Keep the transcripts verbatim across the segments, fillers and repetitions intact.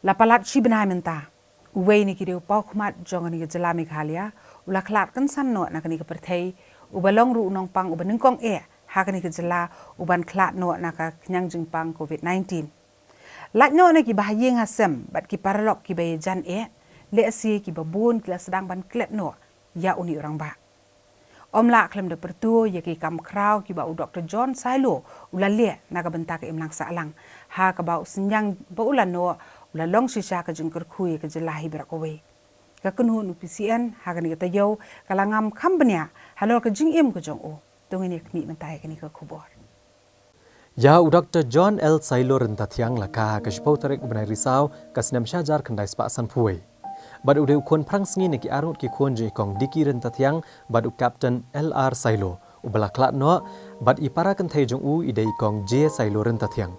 La palat shi bnai mynta, uwei na ki riew paw khmat jong kane ka jylla Meghalaya u la khlad kynsan noh na kane ka pyrthei, uba long ruh u nongpang uba nyngkong eh ha kane ka jylla uban khlad noh na ka khñiang jingpang covid nineteen. Lait noh na ki bahaïing hasem bad ki paralok kiba ïajan eh, lehse kiba bun ki la sdang ban klet noh ïa une u rangbah. Ym lah khlem da pyrto ïa ki kam khraw kiba u Doktor John Sailo u la leh na ka bynta ka imlang sahlang, ha kaba u synñiang ba u la noh u la long shisha ka jingkyrkhu ïa ka jylla hi baroh kawei. Ka kynhun u P C N ha kane ka taïew ka la ngam kham bniah halor ka jingim ka jong u. To ngin ïa khmih mynta ïa kane ka khubor. Ïa u Doktor John L Sailo Ryntathiang la kha ha ka shiphew tarik u bnai Risaw ka snem shi hajar khyndai spah sanphew wei. Bad u dei u khun phrang sngi na ki arngut ki khun jong i Kong Dicky Ryntathiang bad u Captain L R Sailo uba la khlad noh, bad i para kynthei jong u i dei i Kong J Sailo Ryntathiang.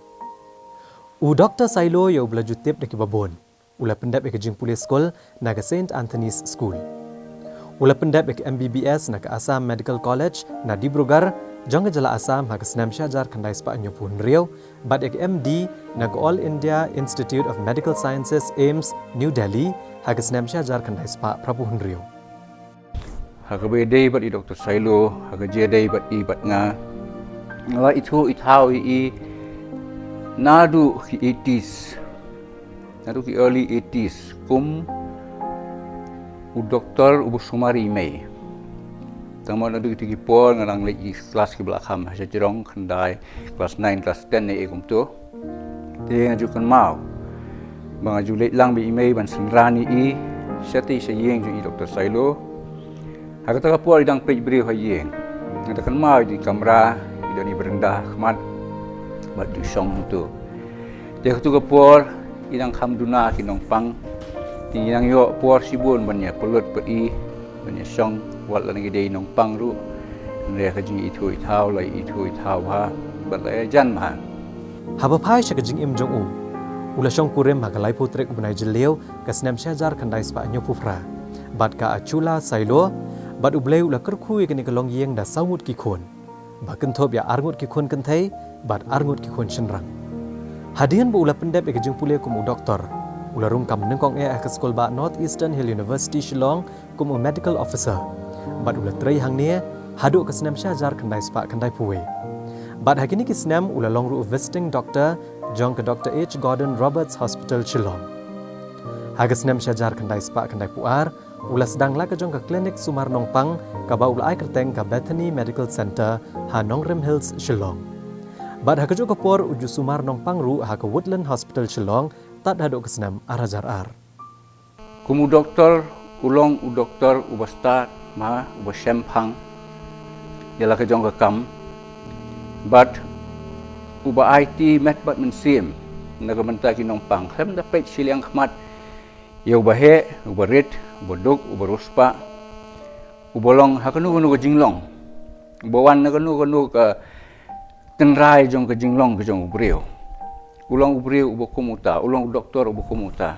U Doktor Sailo ïa uba la ju tip da kiba bun. U la pyndep ïa ka jingpule skul na ka Saint Anthony's School. U la pyndep ïa ka M B B S na ka Assam Medical College na Dibrugarh jong ka jylla Assam ha ka snem shi hajar khyndai spah hynñiewphew hynriew, bad ïa ka M D na ka All India Institute of Medical Sciences, AIIMS, New Delhi ha ka snem shi hajar khyndai spah phraphew hynriew. Ha kaba ïadei bad i Doktor Sailo, ha ka jingïadei bad i bad nga, nga la ithuh ithaw ïa i naduh ki eighties, naduh ki early eighties, kum u doktor uba sumar ïa i mei. Tang mo naduh kita ki por nga dang leit i klas kiba la kham ha shajrong, khyndai, klas nine, klas ten ne e kumto. Te nga ju kynmaw ba nga ju leit lang bad i mei ban synran ïa i shatei sha ïing jong i Doktor Sailo. Ha kata ka por i dang peit briew ha ïing. Nga da kynmaw i dei kamra, i don i brinda ha khmat bad ju shong hangto. Te ha katu ka por i dang kham duna ki nongpang. Te i dang ïoh por shibun ban ïa pynlut bad i, ban ïa shong, wat la ngi dei nongpang ruh. Hynrei ka jingithuh ithaw la ithuh ithaw bha bad la ïajan bha. Haba phai sha ka jingim jong u, u la shong kurim ha ka laiphew tarik u bnai Jylliew ka snem shi hajar khyndai spah hynñiewphew phra bad ka Achula Sailo, bad U Blei u la kyrkhu ïa kane ka longïing da saw ngut ki khun, ba kynthup ïa arngut ki khun kynthei bad arngut ki khun shynrang. Hadien ba u la pyndep ïa ka jingpule kum u doktor, u la rung kam nyngkong eh ha ka skul bah North Eastern Hill University Shillong kum u medical officer, bad u la trei hangne haduh ka snem shi hajar khyndai spah khyndaiphew wei. Bad ha kine ki snem u la long ruh u visiting doctor jong ka Doktor H Gordon Roberts Hospital Shillong. Ha ka snem shi hajar khyndai spah khyndaiphew ar u la sdang la ka jong ka klinik sumar nongpang kaba u la ai kyrteng ka Bethany Medical Centre ha Nongrim Hills, Shillong. Bad ha kajuh ka por u ju sumar nongpang ruh ha ka Woodland Hospital Shillong tad haduh ka snem ar hajar ar. Kum u doktor, u long u doktor uba stad, ma, uba shemphang ïa la ka jong ka kam. Bad uba aiti met bad mynsiem na ka bynta ki nongpang, khlem da peit shiliang khmat ïa uba heh, uba rit, uba duk, uba riewspah, uba long ha kano kano ka jinglong, uba wan na kano kano ka tynrai jong ka jinglong ka jong u briew. U long u briew uba kum uta, u long u doktor uba kum uta.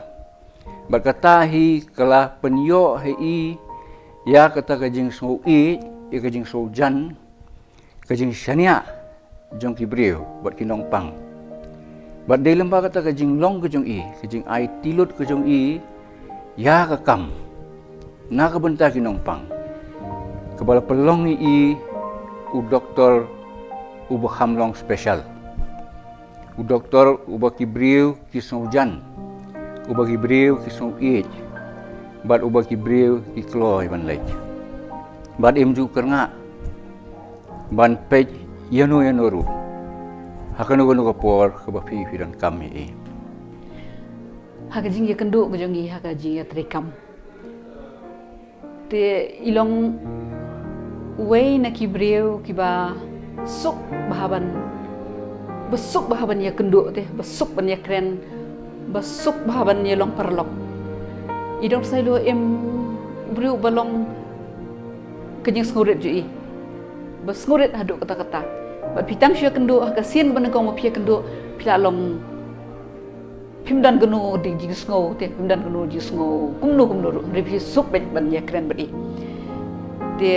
Bad kata hi ka la pynïoh ha i ïa kata ka jingsngew ïeit, ïa ka jingsngew jan, ka jingshaniah jong ki briew bad ki nongpang. Bad dei lyngba kata ka jinglong ka jong i, ka jingaiti lut ka jong i ïa ka kam na ka bynta ki nongpang, kaba la pynlong ïa i u doktor uba kham long special. U doktor uba ki briew ki sngew jan, uba ki briew ki sngew ïeit, bad uba ki briew ki kloi ban leit. Bad im ju kyrngah ban peit ïano ïano ruh ha kano kano ka por kaba phi phi donkam ïa i. Ha ka jingïakynduh ka jong i ha ka jingïatreikam, te i long uwei na ki briew kiba suk bha ban, ba suk bha ban ïakynduh te, ba suk ban ïakren, ba suk bha ban ïalong paralok. I Doktor Sailo im u briew ba long ka jingsngewrit jong i, ba sngewrit haduh katta katta. Bad phi tang shu ïakynduh ha ka sien ba nyngkong ba phi ïakynduh, phi la long phim don kano dei jingsngew te, phim don kano jingsngew kumno kumno ruh, hynrei phi suk beit ban ïakren bad i. Te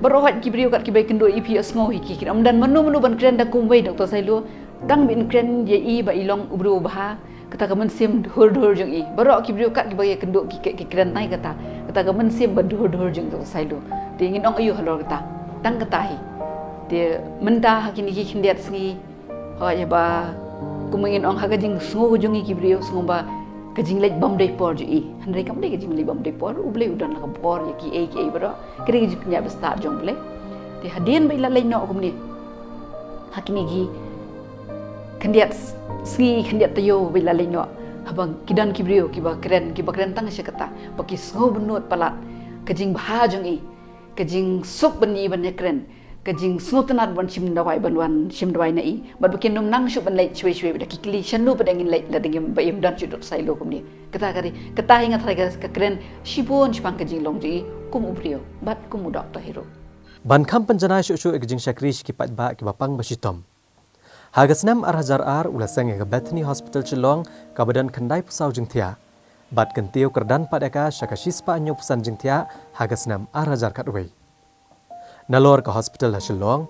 baroh ki briew kat kiba ïakynduh ïa phi ïohsngew hi ki, kin ym don mano mano ban kren da kumwei Doktor Sailo, tang ban kren ïa i ba i long u briew uba bha. Kata ka mynsiem dhuhur-dhuhur jong i. Baroh ki briew kat kiba ïakynduh ki, ki, ki kren tang ïa kata. Kata ka mynsiem ba dhuhur-dhuhur jong i Doctor Sailo. Te ngin ong aïu halor kata. Tang kata hi. Te mynta ha kine ki khyndiat sngi. Hooid, haba kum ngin ong ha ka jingsngew ka jong i ki briew sngew ba ka jingleit bym dei por jong i. Hynrei kam dei ka jingleit bym dei por, U Blei u don la ka bor ïa kiei kiei baroh. Ka dei ka jingpynïaid ba stad jong U Blei. Te hadien ba i la leit noh kumne. Ha kine ki khyndiat s-, sngi khyndiat taïew ba i la leit noh. Haba ki don ki briew kiba kren, kiba kren tang sha kata. Ba ki sngew bynnud palat ka jingbha jong i. Ka jingsuk ban ïohi ban ïakren. Ka jingsngewtynnad ban shim dawai ban wan shim dawai na i. Bad ba kin ym nang shuh ban leit shwei shwei, ba da ki kylli shano pat ngin leit lada ngim, ba im don shuh Doctor Sailo kumne. Kata ka dei, kata hi nga tharai ka, ka kren shibun shaphang ka jinglong jong i kum u briew bad kum u doktor hi ruh. Ban kham pynjanai shuh shuh ïa ka jingshakri sha ki paidbah kiba pang ba shitom. Ha ka snem ar hajar ar u la seng ïa ka Bethany Hospital Shillong kaba don khyndai phew saw jingthiah. Bad kyntiew kyrdan pat ïa ka sha ka shispah hynñiew phew san jingthiah ha ka snem ar hajar khatwei. Nalor ka hospital ha Shillong,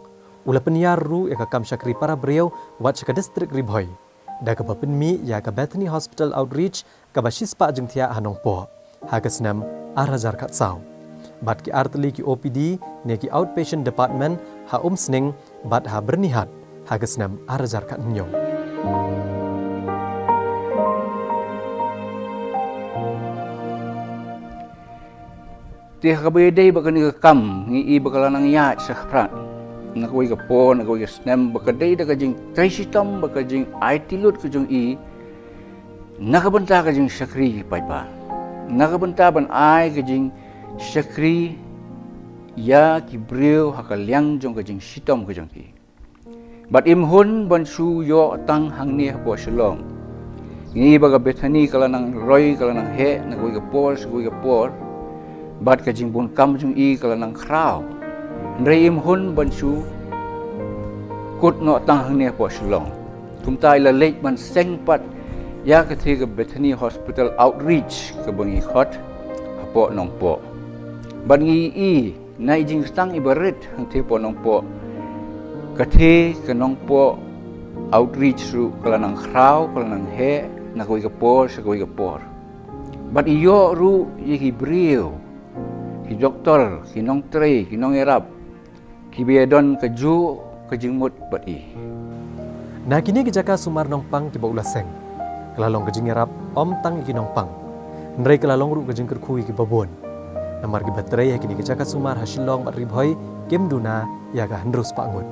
u la pynïar ruh ïa ka kam shakri para briew wat sha ka district Ri Bhoi. Da kaba pynmih ïa ka Bethany Hospital Outreach kaba shispah jingthiah ha Nongpoh ha ka snem ar hajar khatsaw. Bad ki artylli ki O P D ne ki outpatient department ha Umsning bad ha Byrnihat ha ka snem ar hajar khathynñiew. Te ha kaba ïadei bad kane ka kam ngi i ba ka la nang ïaid shaphrang na kawei ka por, na kawei ka snem, ba ka dei da ka jingtrei shitom, ba ka jingaiti lut ka jong i na ka bynta ka jingshakri ki paidbah, na ka bynta ban ai ka jingshakri ïa ki briew ha ka liang jong ka jingshitom ka jong ki. Bad im hun ban shu ïoh tang hangne hapoh Shillong. Ngi i ba ka Bethany ka la nang roi, ka la nang heh na kawei ka por sha kawei ka por. Bad ka jingbun kam jong i ka la nang khraw. Hynrei im hun ban shu kut noh tang hangne hapoh Shillong. Kumta i la leit ban seng pat ïa katei ka Bethany Hospital Outreach kaba ngi khot hapoh Nongpoh. Bad ngi i na i jingstang iba rit hangtei hapoh Nongpoh. Katei ka Nongpoh Outreach ruh ka la nang khraw, ka la nang heh na kawei ka por sha kawei ka por. Bad i ïoh ruh ïa ki briew, ki doktor, ki nongtrei, ki nongïarap kiba ïadon kajuh ka jingmut bad i. Na kine ki jaka sumar nongpang kiba u la seng, ka la long ka jingïarap ym tang ïa ki nongpang, hynrei ka la long ruh ka jingkyrkhu ïa kiba bun. Namar kiba trei ha kine ki jaka sumar ha Shillong bad Ri Bhoi kim duna ïa ka hynriew spah ngut.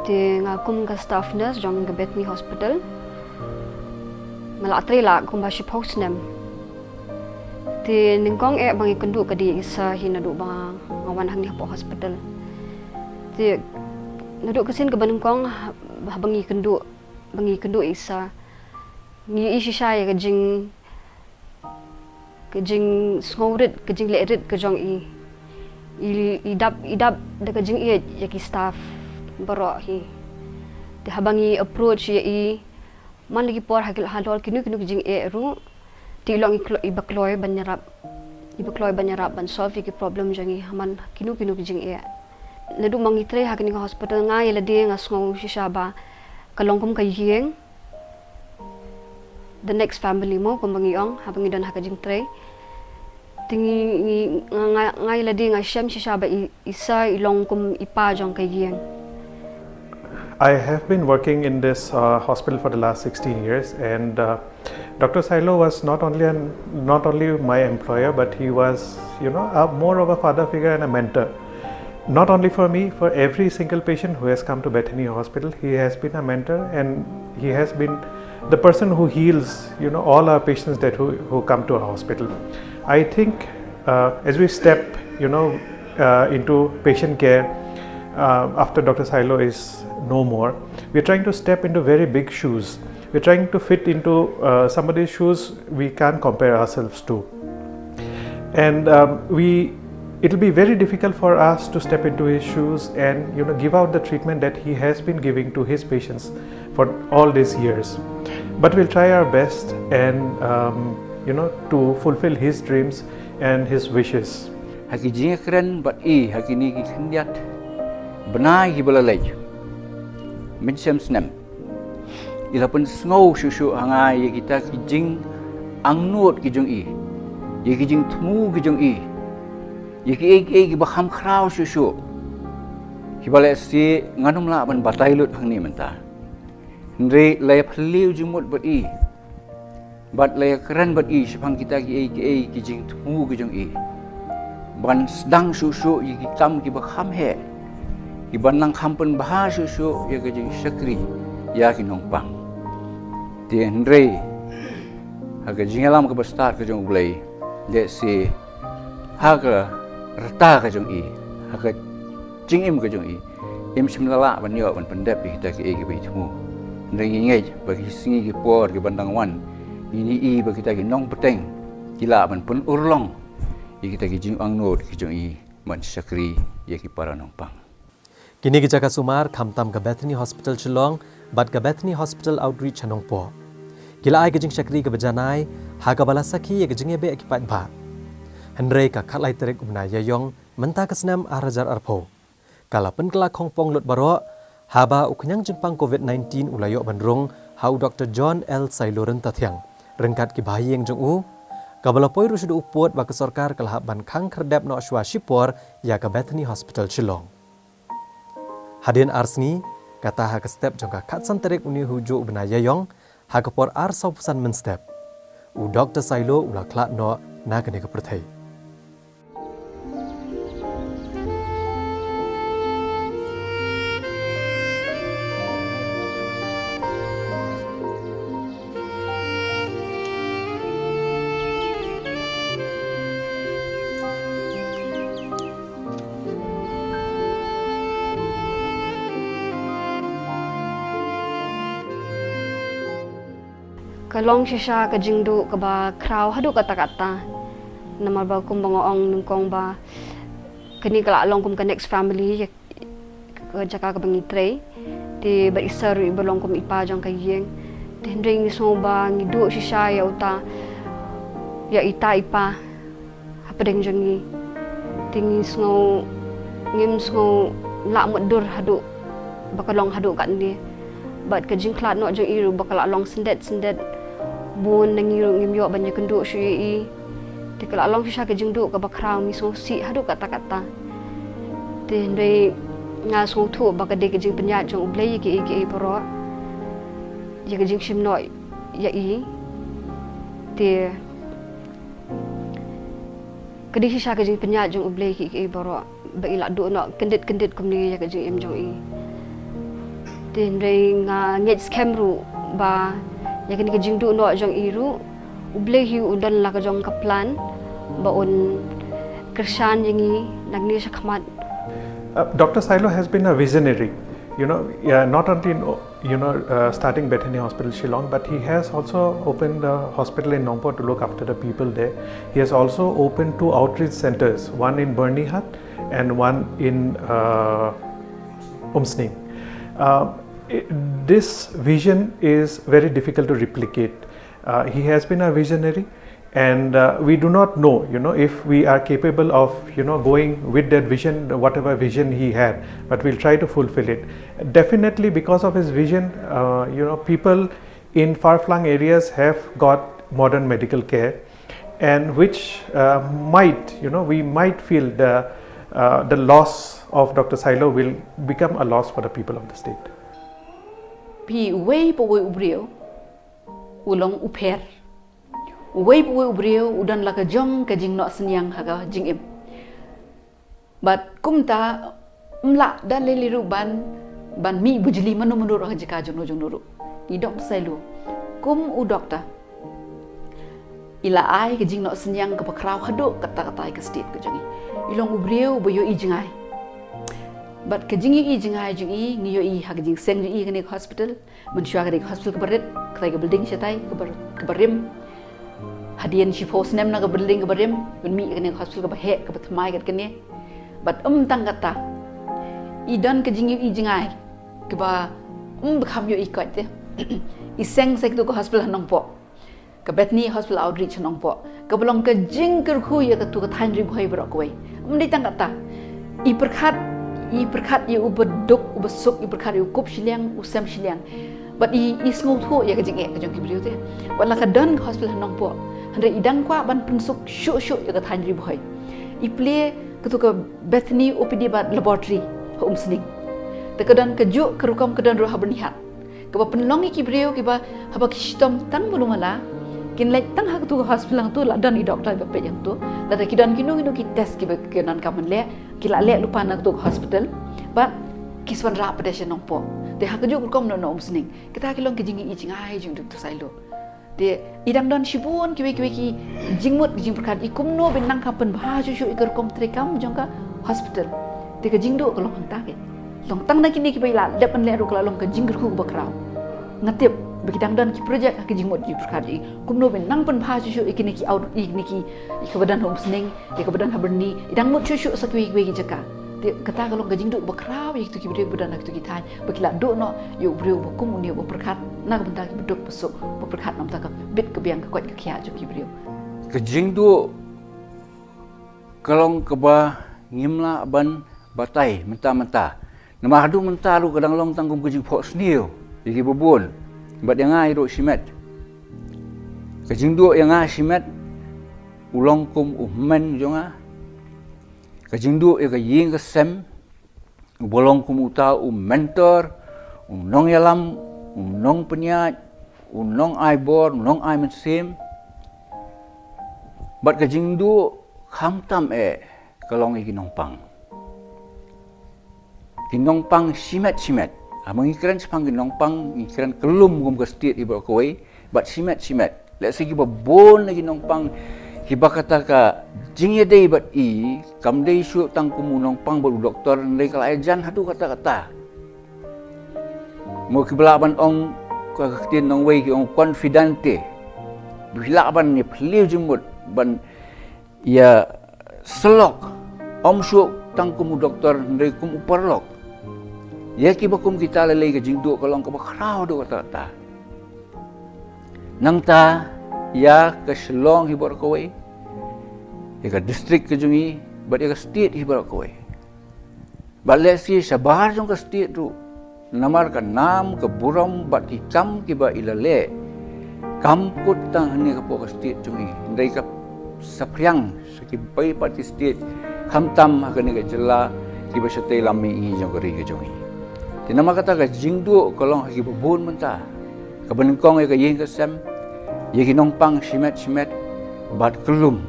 Te nga kum ka staff nurse jong ka Bethany Hospital. Nga la trei la kumba shiphew snem. Te nyngkong eh ba nga ïakynduh ka dei i Sir hi naduh ba nga wan hangne hapoh hospital. Te naduh ka sien kaba nyngkong ha, haba nga ïakynduh, ba nga ïakynduh i Sir, ngi i shisha ïa ka jing, ka jingsngewrit, ka jinglehrit ka jong i. I, i dap, i dap da ka jingïeit ïa ki staff baroh hi. Te haba ngi approach ïa i man la ki por ha ki, halor kino kino ki jingeh ruh, te i long i klo-, iba kloi ban ïarap, iba kloi ban ïarap ban solve ïa ki problem jong i ha man kino kino ki jingeh. Naduh ba ngi trei ha kane ka hospital, nga ïa lade nga sngew shisha ba ka long kum ka ïing, the next family mo, kumba ngi ong, haba ngi don ha ka jingtrei. Te ngi, ngi, nga, nga, nga ïa lade nga shem shisha ba i, i Sir i long kum i pa jong ka ïing. I have been working in this, uh, hospital for the last sixteen years, and, uh, Doctor Sailo was not only an, not only my employer, but he was, you know, a, more of a father figure and a mentor. Not only for me, for every single patient who has come to Bethany Hospital, he has been a mentor, and he has been the person who heals, you know, all our patients that who, who come to our hospital. I think, uh, as we step, you know, uh, into patient care, uh, after Doctor Sailo is no more, we're trying to step into very big shoes. We're trying to fit into, uh, somebody's shoes we can't compare ourselves to. And, um, we, it'll be very difficult for us to step into his shoes and, you know, give out the treatment that he has been giving to his patients for all these years. But we'll try our best and, um, you know, to fulfill his dreams and his wishes. Ha ki jingkren bad i, ha kine ki khyndiat bnai kiba la leit, mynshem snem, i la pynsngew shuh shuh ha nga ïa kita ki jingangnud ki jong i, ïa ki jingthmu ki jong i, ïa kiei kiei kiba kham khraw shuh shuh, kiba lehse ngan ym lah ban batai lut hangne mynta. Hynrei la ïa phylliew jingmut bad i, bad la ïa kren bad i shaphang kita kiei kiei ki jingthmu ki jong i, ban sdang shuh shuh ïa ki kam kiba kham heh, kiban nang kham pynbha shuh shuh ïa ka jingshakri ïa ki nongpang. Te hynrei ha ka jingïalam kaba stad ka jong U Blei, lehse ha ka rta ka jong i, ha ka jingim ka jong i, im shym la lah ban ïoh ban pyndep ïa kita kiei kiba i thmu. Hynrei ngi ngeit ba ki sngi ki por kiban dang wan, ngin ïohi ba kita ki nongpynteng ki lah ban pynurlong ïa kita ki jingangnud ki jong i ban shakri ïa ki para nongpang. Kine ki jaka sumar khamtam ka Bethany Hospital Shillong bad ka Bethany Hospital Outreach ha Nongpoh, ki la ai ka jingshakri kaba janai ha kaba la sakhi ïa ka jingïabeh ki paidbah. Hynrei ka khatlai tarik u bnai Ïaïong mynta ka snem ar hajar arphew, ka la pynkylla khongpong lut baroh haba u khñiang jingpang covid nineteen u la ïoh ban rung ha u Doktor John L Sailo Ryntathiang ryngkat ki bahaïing jong u, kaba la poi ruh sha u pud ba ka sorkar ka la hap ban khang khyrdep noh shuwa shipor ïa ka Bethany Hospital Shillong. Hadien ar sngi, kata ha ka step jong ka khatsan tarik une u juh u bnai Ïaïong, ha ka por ar sawphew san mynstep, u Doktor Sailo u la khlad noh na kane ka pyrthei. Ka long shisha ka jingduh kaba khraw haduh katta katta. Namar ba kumba nga ong nyngkong ba kane ka la long kum ka next family, ka jaka kaba ngi trei. Te bad i sir ruh iba long kum i pa jong ka ïing. Te hynrei ngi sngew ba ngi duh shisha ïa uta, ïa ita i pa hapdeng jong ngi. Te ngi sngew, ngim sngew lah mutdur haduh ba ka long haduh katne. Bad ka jingkhlad noh jong i ruh ba ka la long syndet syndet, bun na ngi ruh ngim ïoh ban ïakynduh shuh ïa i. Te ka la long shisha ka jingduh kaba khraw, ngi sngewsih haduh katta katta. Te hynrei nga sngewthuh ba ka dei ka jingpynïaid jong U Blei ïa kiei kiei baroh, ïa ka jingshim noh ïa i. Te ka dei shisha ka jingpynïaid jong U Blei ïa kiei kiei baroh ba i la duh noh kyndit kyndit kumne ïa ka jingim jong i. Te hynrei nga ngeit skhem ruh ba ïa kane ka jingduh noh jong i ruh, U Blei hi u don la ka jong ka plan ba un kyrshan ïa ngi nangne shakhmat. Uh, Doctor Sailo has been a visionary, you know, yeah, not only in, you know, uh, starting Bethany Hospital Shillong, but he has also opened a hospital in Nongpoh to look after the people there. He has also opened two outreach centers, one in Byrnihat and one in, uh, Umsning. Uh, i- this vision is very difficult to replicate. Uh, he has been a visionary, and, uh, we do not know, you know, if we are capable of, you know, going with that vision, whatever vision he had. But we'll try to fulfill it. Definitely, because of his vision, uh, you know, people in far-flung areas have got modern medical care, and which, uh, might, you know, we might feel the, uh, the loss of Doctor Sailo will become a loss for the people of the state. Phi, uwei pa uwei u briew u long u pher. Uwei pa uwei u briew u don la ka jong ka jingnoh synñiang ha ka jingim. Bad kumta, ym lah da lei lei ruh ban, ban mih bujli mano mano ruh ha ka jaka jong no jong no ruh. I Doctor Sailo, kum u doctor, i la ai ka jingnoh synñiang kaba khraw haduh katta katta ïa ka state ka jong i. I long u briew ba ïohi jngai. Bad ka jingïohi jngai jong i, ngi ïohi ha ka jingseng jong i ha kane ka hospital. Mynshuwa ka dei ka hospital kaba rit, katai ka building shatai, kaba, kaba rim. Hadien shiphew snem na ka building kaba rim, ban mih kane ka hospital kaba heh, kaba thymmai kat kane. Bad ym tang kata, i don ka jingïohi jngai kaba ym ba kham ïohi koit te. I seng sa kito ka hospital ha Nongpoh, ka Bethany Hospital Outreach ha Nongpoh, kaba long ka jingkyrkhu ïa kato ka thaiñ Ri Bhoi baroh kawei. Ym dei tang kata, i pyrkhat, i pyrkhat ïa uba duk uba suk, i pyrkhat ïa u kup shiliang, u sem shiliang. Bad i, i sngewthuh ïa ka jingeh ka jong ki briew te. Wat la ka don ka hospital ha Nongpoh, hynrei i dang kwah ban pynsuk shuh shuh ïa ka thaiñ Ri Bhoi. I plie katu ka Bethany O P D bad laboratory ha Umsning. Te ka don kajuh ka rukom ka don ruh ha Byrnihat. Kaba pynlong ïa ki briew kiba haba ki shitom tang ba lum la, kin leit tang ha katu ka hospital hangtu la don i doktor ba peit hangtu. Lada ki don kino kino ki test kiba ki donkam ban leh, ki la leh lypa na katu ka hospital. Bad ki sa wanrah pat sha Nongpoh. Te ha kajuh ka rukom na, na Umsning. Kita ki long ki jingïohi jingai jong u Doctor Sailo. Te i dang don shibun kiwei kiwei ki jingmut ki jingpyrkhat, i kumno ban nang ka pynbha shuh shuh ïa ka rukom treikam jong ka hospital. Te ka jingduh ka long hangta keiñ. Long tang na kine kiba i la dep ban leh ruh ka la long ka jingkyrkhu kaba khraw. Nga tip ba ki dang don ki project ha ki jingmut ki jingpyrkhat, i kumno ban nang pynbha shuh shuh ïa kine ki out, ïa kine ki, ïa kaba don ha Umsning, ïa kaba don ha Byrni, i dang mut shuh shuh sa kiwei kiwei ki jaka. Te kata ka long ka jingduh ba khraw ïa kitu ki briew ba don ha kitu ki thaiñ, ba ki la duh noh ïa u briew ba kum une uba pyrkhat na ka bynta kiba duk ba suk, ba pyrkhat na ka bynta ka bit ka biang, ka koit ka khiah jong ki briew. Ka jingduh ka long kaba ngim lah ban batai mynta mynta. Namar haduh mynta ruh ka dang long tang kum ka jingphohsniew ïa kiba bun. Bad ïa nga ruh shimet. Ka jingduh ïa nga shimet, u long kum u hynmen jong nga. Ka jingduh ïa ka ïing ka sem, uba long kum uta u mentor, u nongïalam, u nongpynïaid, u nongai bor, u nongai mynsiem. Bad ka jingduh khamtam eh ka long ïa ki nongpang. Ki nongpang shimet shimet. Haba ngi kren shaphang ki nongpang, ngi kren kyllum kum ka state hi baroh kawei, bad shimet shimet. Lehse kiba bun na ki nongpang kiba kata ka jingïadei bad i kam dei shuh tang kum u nongpang bad u doktor, hynrei ka la ïajan haduh katta katta. Mo kiba lah ban ong, ka ktien nongwei ki ong confidante. Ba ki lah ban ïa plie jingmut, ban ïa syllok, ym shuh tang kum u doktor hynrei kum u paralok. Ïa kiba kum kita lei lei ka jingduh ka long kaba khraw haduh katta katta. Nangta ïa ka Shillong hi baroh kawei, ïa ka district ka jong i, bad ïa ka state hi baroh kawei. Bad lehse shabar jong ka state ruh, namar ka nam ka burom bad ki kam kiba i la leh, kam kut tang hangne hapoh ka state jong i, hynrei ka saphriang sha kiwei pat ki state, khamtam ha kane ka jylla kiba shatei lam mihngi jong ka ri ka jong i. Te namar kata ka jingduh ka long ha kiba bun mynta, kaba nyngkong ïa ka ïing ka sem, ïa ki nongpang shimet shimet, bad kyllum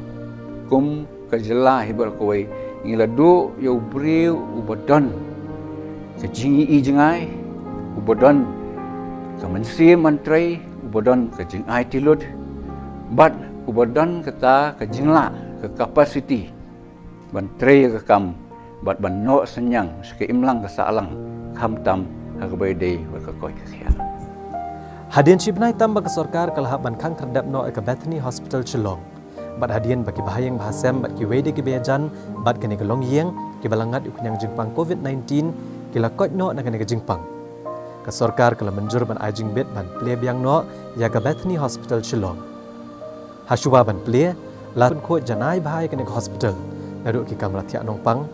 kum ka jylla hi baroh kawei, ngi la duh ïa u briew uba don ka jingïohi jingai, uba don ka mynsiem ban trei, uba don ka jingaiti lut, bad uba don kata ka jinglah, ka capacity ban trei ïa ka kam, bad ban noh synñiang sha ka imlang ka sahlang, khamtam ha kaba ïadei bad ka koit ka khiah. Hadien shi bnai tam ba ka sorkar ka la hap ban khang khyrdep noh ïa ka Bethany Hospital Shillong. Bad hadien ba ki bahaïing bahasem bad kiwei de kiba ïajan bad kane ka longïing, kiba la ngat ïa u khñiang jingpang covid nineteen, ki la koit noh na kane ka jingpang, ka sorkar ka la mynjur ban ai jingbit ban plie biang noh ïa ka Bethany Hospital Shillong. Hashwa ban plie, la pynkhuid janai bha ïa kane ka hospital, naduh ki kamra thiah nongpang,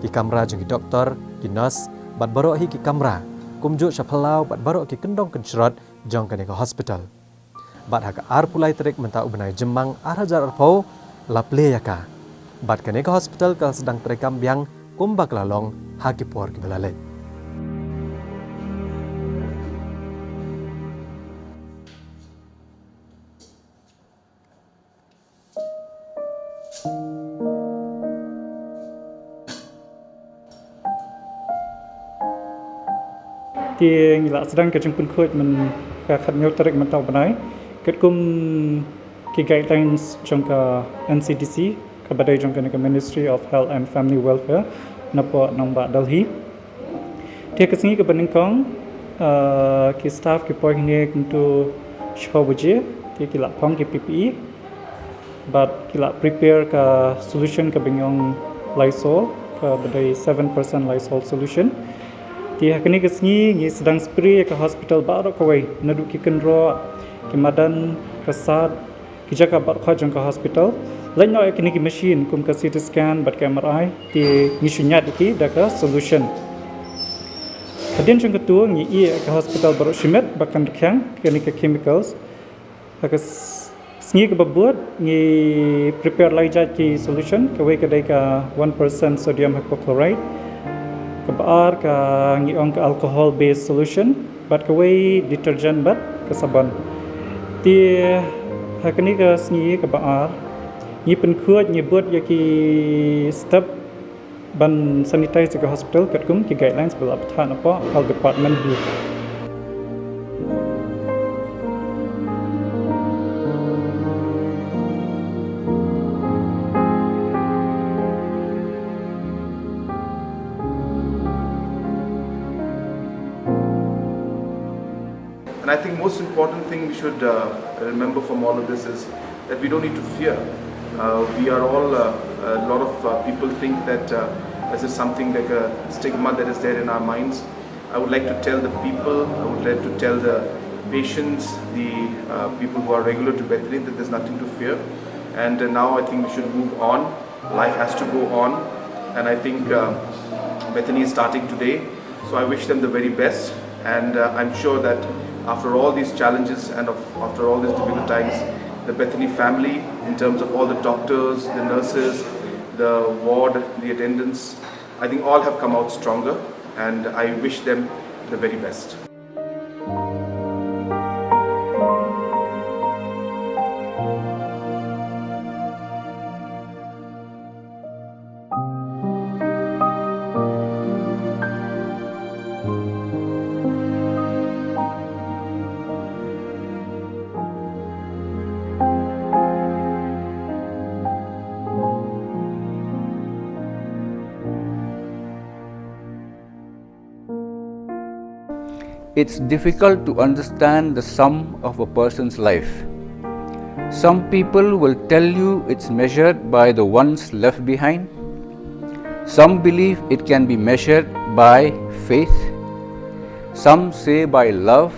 ki kamra jong ki doktor, ki nurse, bad baroh hi ki kamra, kumjuh sha phyllaw bad baroh ki kyndong kynshrot jong kane ka hospital. Bad ha ka arphew lai tarik mynta u bnai Jymmang ar hajar arphew, la plie ïa ka. Bad kane ka hospital ka la sdang treikam biang kumba ka la long ha ki por kiba la leit. Te ngi la sdang ka jingpynkhuid myn ka khathynñiew tarik mynta u bnai, katkum ki guidelines jong ka N C D C, kaba dei jong kane ka Ministry of Health and Family Welfare, napoh nongbah Delhi. Te ka sngi kaba nyngkong, ah, ki staff ki poi hangne kumto shiphew baje, te ki la phong ki P P E, bad ki la prepare ka solution kaba ngi ong Lysol, kaba dei seven percent Lysol solution. Te ha kane ka sngi ngi sdang spray ïa ka hospital baroh kawei, naduh ki kynroh, ki madan, ka sad, ki jaka baroh kawei jong ka hospital. Leit noh ïa kine ki machine kum ka C T scan bad ka M R I, te ngi shu ñiad ïa ki da ka solution. Hadien jong katu ngi ïeh ka hospital baroh shimet ba kan rkhiang kane ka chemicals. Ha ka s- sngi kaba bud ngi prepare lai jait ki solution, kawei ka dei ka one percent sodium hypochlorite, kaba ar ka ngi ong ka alcohol based solution, bad kawei detergent bad ka sabon. Te ha kane ka sngi kaba ar ngi pynkhuid, ngi bud ïa ki step ban sanitize ïa ka hospital katkum ki guidelines ba la pynbna hapoh health department hi. And I think most important thing we should uh, remember from all of this is that we don't need to fear. Uh, we are all, uh, a lot of uh, people think that uh, this is something like a stigma that is there in our minds. I would like to tell the people, I would like to tell the patients, the uh, people who are regular to Bethany, that there's nothing to fear. And uh, now I think we should move on. Life has to go on. And I think uh, Bethany is starting today. So I wish them the very best. And uh, I'm sure that after all these challenges and of, after all these difficult times, the Bethany family, in terms of all the doctors, the nurses, the ward, the attendants, I think all have come out stronger. And I wish them the very best. It's difficult to understand the sum of a person's life. Some people will tell you it's measured by the ones left behind. Some believe it can be measured by faith. Some say by love.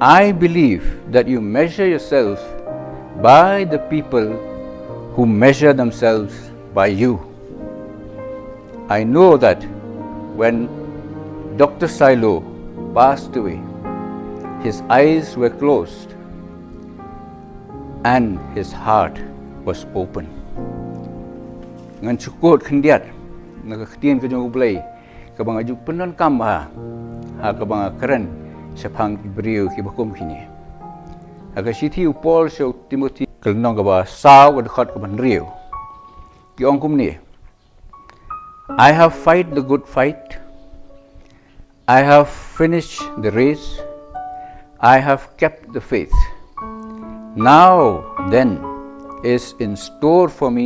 I believe that you measure yourself by the people who measure themselves by you. I know that when Doctor Silo passed away, his eyes were closed and his heart was open. Ngan shu quote khyndiat na ka ktien ka jong U Blei kaba nga ju pyndonkam bha ha kaba nga kren shaphang ki briew kiba kum kine. Ha ka shithi u Paul sha u Timothy ka lynnong kaba saw ka dkhot kaba hynriew, ki ong kumne: I have fight the good fight. I have finished the race. I have kept the faith. Now, then, is in store for me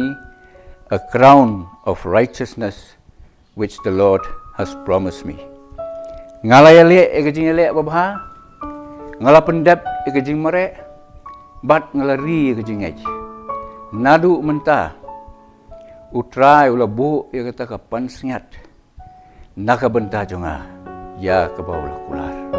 a crown of righteousness which the Lord has promised me. Nga la ïaleh ïa ka jingïaleh babha, nga la pyndep ïa ka jingmareh, bad nga la ri ïa ka jingngeit. Naduh mynta, U Trai u la buh ïa kata ka pansngiat na ka bynta jong nga ïa kaba u la kular.